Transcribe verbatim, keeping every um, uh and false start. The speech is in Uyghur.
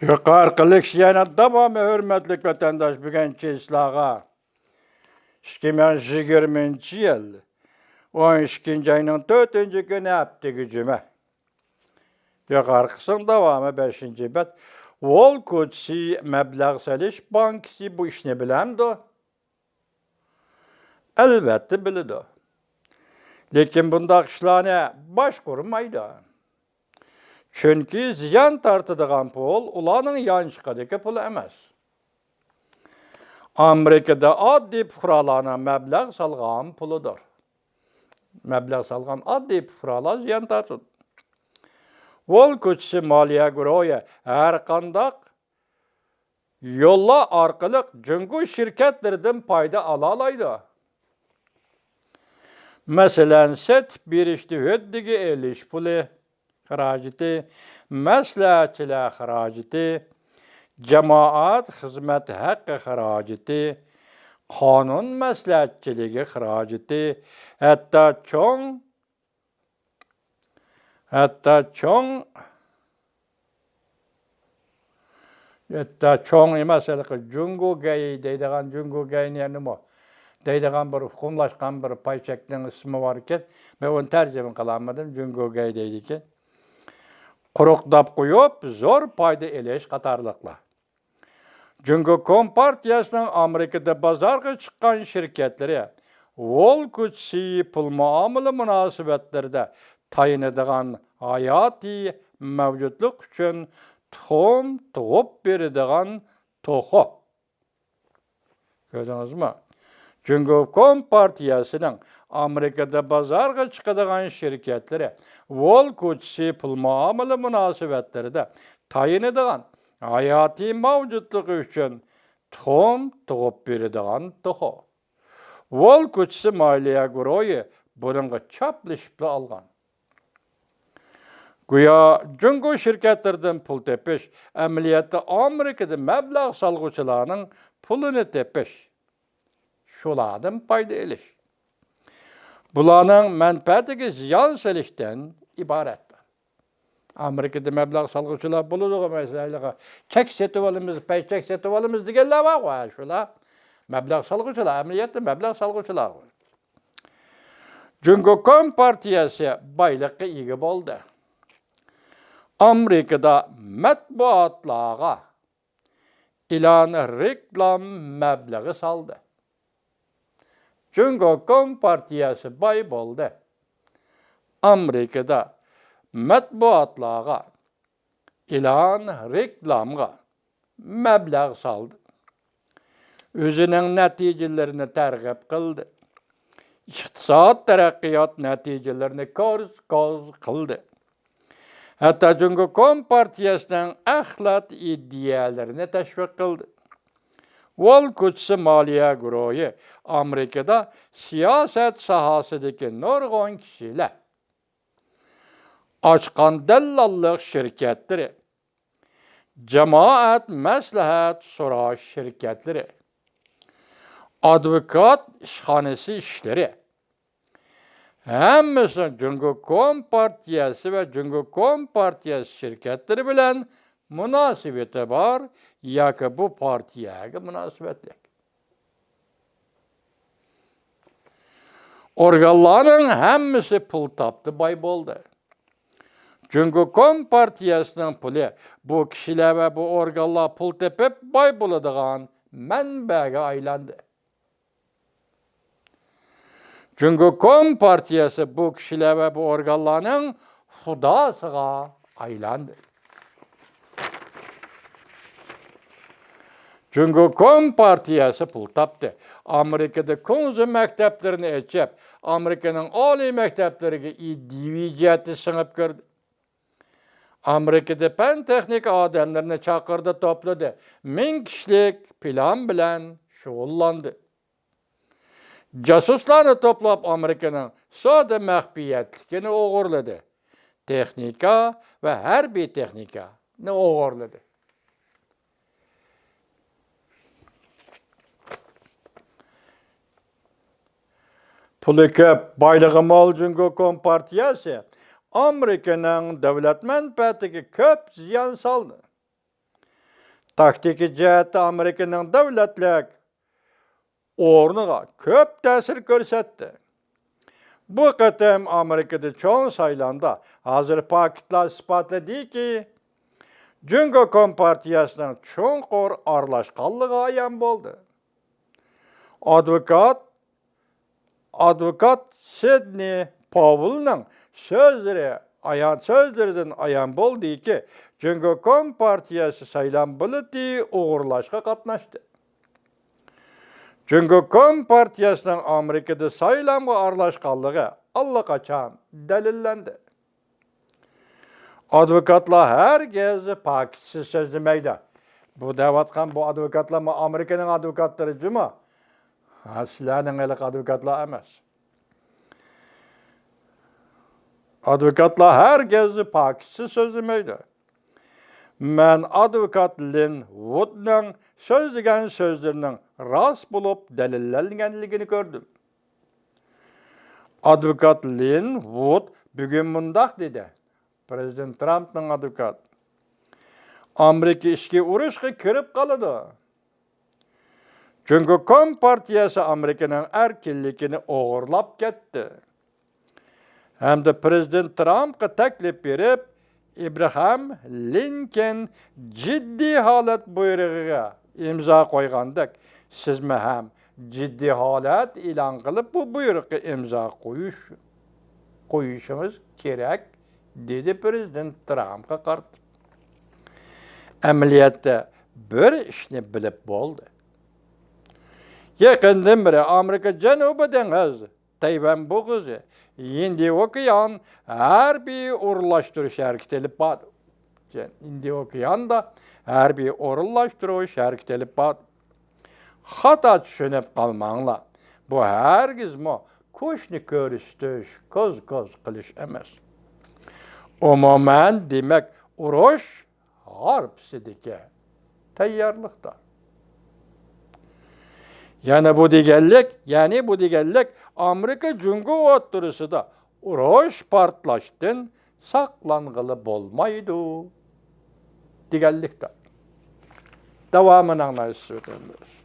يۇقىرىقى لېكسىيەنى داۋامى ھۆرمەتلىك ۋەتەنداش بۈگۈن چېسلاغا ئىككى مىڭ يىگىرمىنچى يىل ئون ئىككىنچى ئاينىڭ تۆتىنچى كۈنى ھەپتىگە جۈمە. يۇقىرىقىسىنىڭ داۋامى بەشىنچى بەت. ۋولكوچى مەبلەغ سېلىش بانكىسى بۇ ئىشنى بىلەمدۇ؟ ئەلۋەتتە بىلىدۇ. لېكىن بۇنداق ئىشلارنى باشقۇرمايدۇ. چۈنكى زىيان تارتىدىغان پۇل ئۇلارنىڭ يانچۇقىدىكى پۇل ئەمەس. ئامېرىكىدا ئاددىي پۇقرالارنىڭ مەبلەغ سالغان پۇلىدۇر. مەبلەغ سالغان ئاددىي پۇقرالار زىيان تارتىدۇ. ۋول كوچىسى مالىيە گۇرۇھى ھەرقانداق يوللار ئارقىلىق جۇڭگو شىركەتلىرىدىن پايدا ئالالايدۇ. مەسىلەن، سېتىپ بېرىشتە ھۆددىگە ئېلىش پۇلى خىراجىتى، مەسلىھەتچىلەر خىراجىتى، جامائەت خىزمەت ھەققى خىراجىتى، قانۇن مەسلىھەتچىلىكى خىراجىتى، ھەتتا چوڭ ھەتتا چوڭ، ھەتتا چوڭ ئەمەس، ھېلىقى جۇڭگو گەي دەيدىغان، جۇڭگو گەينى نېمە دەيدىغان بىر ئۇقۇملاشقان بىر پاي چەكنىڭ ئىسمى بار ئىكەن. مەن ئۇنى تەرجىمە قىلالمىدىم، جۇڭگو گەي دەيدىكەن. قۇرۇقداپ قويۇپ، زور پايدا ئېلىش قاتارلىقلار. جۇڭگو كومپارتىيەسىنىڭ ئامېرىكىدا بازارغا چىققان شىركەتلىرى ۋول كوچىسى پۇل مۇئامىلە مۇناسىۋەتلىرىدە تايىنىدىغان ھاياتىي مەۋجۇتلۇق ئۈچۈن تۇخۇم تۇغۇپ بېرىدىغان توخۇ. كۆردىڭىزمۇ؟ جۇڭگو كومپارتىيەسىنىڭ ئامېرىكىدا بازارغا چىقىدىغان شىركەتلىرى ۋول كوچىسى پۇل مۇئامىلە مۇناسىۋەتلىرىدە تايىنىدىغان ھاياتىي مەۋجۇتلۇقى ئۈچۈن تۇخۇم تۇغۇپ بېرىدىغان توخۇ. ۋول كوچىسى مالىيە گۇرۇھى بۇنىڭغا چاپلىشىپلا ئالغان. گويا جۇڭگو شىركەتلىرىدىن پۇل تېپىش، ئەمەلىيەتتە ئامېرىكىدا مەبلەغ سالغۇچىلارنىڭ پۇلىنى تېپىش، شۇلاردىن پايدا ئېلىش، بۇلارنىڭ مەنپەئەتىگە زىيان سېلىشتىن ئىبارەتتۇر. ئامېرىكىدا مەبلەغ سالغۇچىلار بولىدىغۇ، مەسىلەن، چەك سېتىۋالىمىز، پەي چەك سېتىۋالىمىز دېگەنلەر بارغۇ، ھە، شۇلار مەبلەغ سالغۇچىلار، ئەمەلىيەتتە مەبلەغ سالغۇچىلارغۇ. جۇڭگو كومپارتىيەسى بايلىققا ئىگە بولدى. ئامېرىكىدا مەتبۇئاتلارغا ئېلان رېكلام مەبلىغى سالدى. جۇڭگو كومپارتىيەسى باي بولدى. ئامېرىكىدا مەتبۇئاتلارغا ئېلان رېكلامغا مەبلەغ سالدى. ئۆزىنىڭ نەتىجىلىرىنى تەرغىب قىلدى. ئىقتىساد تەرەققىيات نەتىجىلىرىنى كوز-كوز قىلدى. ھەتتا جۇڭگو كومپارتىيەسىنىڭ ئەخلەت ئىدىيەلىرىنى تەشۋىق قىلدى. ۋول كوچىسى مالىيە گۇرۇھى ئامېرىكىدا سىياسەت ساھەسىدىكى نۇرغۇن كىشىلەر ئاچقان دەللاللىق شىركەتلىرى، جامائەت مەسلىھەت سوراش شىركەتلىرى، ئادۋوكات ئىشخانىسى ئىشلىرى، ھەممىسى جۇڭگو كومپارتىيەسى ۋە جۇڭگو كومپارتىيەسى شىركەتلىرى بىلەن مۇناسىۋىتى بار ياكى بۇ پارتىيەگە مۇناسىۋەتلىك. ئورگانلارنىڭ ھەممىسى پۇل تاپتى، باي بولدى. جۇڭگو كومپارتىيەسىنىڭ پۇلى بۇ كىشىلەر ۋە بۇ ئورگانلار پۇل تېپىپ باي بولىدىغان مەنبەگە ئايلاندى. جۇڭگو كومپارتىيەسى بۇ كىشىلەر ۋە بۇ ئورگانلارنىڭ خۇداسىغا ئايلاندى. جۇڭگو كومپارتىيەسى پۇل تاپتى. ئامېرىكىدا كۇڭزى مەكتەپلىرىنى ئېچىپ، ئامېرىكىنىڭ ئالىي مەكتەپلىرىگە ئىدىيىۋى جەھەتتە سىڭىپ كىردى. ئامېرىكىدا پەن تېخنىكا ئادەملىرىنى چاقىرىدى، توپلىدى. مىڭ كىشىلىك پىلان بىلەن شۇغۇللاندى. جاسۇسلارنى توپلاپ، ئامېرىكىنىڭ سودا مەخپىيەتلىكىنى ئوغرىلىدى. تېخنىكا ۋە ھەربىي تېخنىكانى ئوغرىلىدى. پۇلى كۆپ، بايلىقى مول جۇڭگو كومپارتىيەسى ئامېرىكىنىڭ دۆلەت مەنپەئەتىگە كۆپ زىيان سالدى. تاكتىكا جەھەتتە ئامېرىكىنىڭ دۆلەتلىك ئورنىغا كۆپ تەسىر كۆرسەتتى. بۇ قېتىم ئامېرىكىدا چوڭ سايلامدا ھازىر پاكىتلار ئىسپاتلىدىكى، جۇڭگو كومپارتىيەسىنىڭ چوڭقۇر ئارىلاشقانلىقى ئايان بولدى. ئادۋوكات، ئادۋوكات سىدنېي پاۋېلنىڭ سۆزلىرى ئايان، سۆزلىرىدىن ئايان بولدىكى، جۇڭگو كومپارتىيەسى سايلام بېلىتى ئوغرىلاشقا قاتناشتى. جۇڭگو كومپارتىيەسىنىڭ ئامېرىكىدا سايلامغا ئارىلاشقانلىقى ئاللىقاچان دەلىللەندى. ئادۋوكاتلار ھەرگىز پاكىتسىز سۆزلىمەيدۇ. بۇ دەۋاتقان بۇ ئادۋوكاتلارمۇ ئامېرىكىنىڭ ئادۋوكاتلىرى جۇمۇ. ھە، سىلەرنىڭ ھېلىقى ئادۋوكاتلار ئەمەس. ئادۋوكاتلار ھەرگىز پاكىتسىز سۆزلىمەيدۇ. مەن ئادۋوكات لىن ۋۇدنىڭ سۆزلىگەن سۆزلىرىنىڭ راست بولۇپ دەلىللەنگەنلىكىنى كۆردۈم. ئادۋوكات لىن ۋۇد بۈگۈن مۇنداق دېدى، پىرېزىدېنت ترامپنىڭ ئادۋوكاتى، ئامېرىكا ئىچكى ئۇرۇشقا كىرىپ قالىدۇ. جۇڭگو كومپارتىيەسى ئامېرىكىنىڭ ئەركىنلىكىنى ئوغرىلاپ كەتتى. ھەمدە پىرېزىدېنت ترامپقا تەكلىپ بېرىپ، ئىبراھام لىنكولن جىددىي ھالەت بۇيرۇقىغا ئىمزا قويغاندەك، سىزمۇ ھەم جىددىي ھالەت ئېلان قىلىپ، بۇ بۇيرۇققا ئىمزا قويۇش، قويۇشىڭىز كېرەك، دېدى پىرېزىدېنت ترامپقا قارىتىپ. ئەمەلىيەتتە بىر ئىشنى بىلىپ بولدى. يېقىندىن بېرى ئامېرىكا جەنۇبىي دېڭىز، تەيۋەن بوغۇزى، ھىندى ئوكيان ھەربىي ئورۇنلاشتۇرۇش ھەرىكىتى ئېلىپ باردى. ھىندى ئوكياندا ھەربىي ئورۇنلاشتۇرۇش ھەرىكىتى ئېلىپ باردى. خاتا چۈشىنىپ قالماڭلار. بۇ ھەرگىزمۇ كۈچنى كۆرسىتىش، كوز-كوز قىلىش ئەمەس. ئومۇمەن، دېمەك، ئۇرۇش ھارپىسىدىكى تەييارلىقتا. يەنى بۇ دېگەنلىك، يەنى بۇ دېگەنلىك، ئامېرىكا جۇڭگو ئوتتۇرىسىدا ئۇرۇش پارتلاشتىن ساقلانغىلى بولمايدۇ دېگەنلىكتۇر. داۋامىنى ئاڭلايسىز، ۋەتەنداش.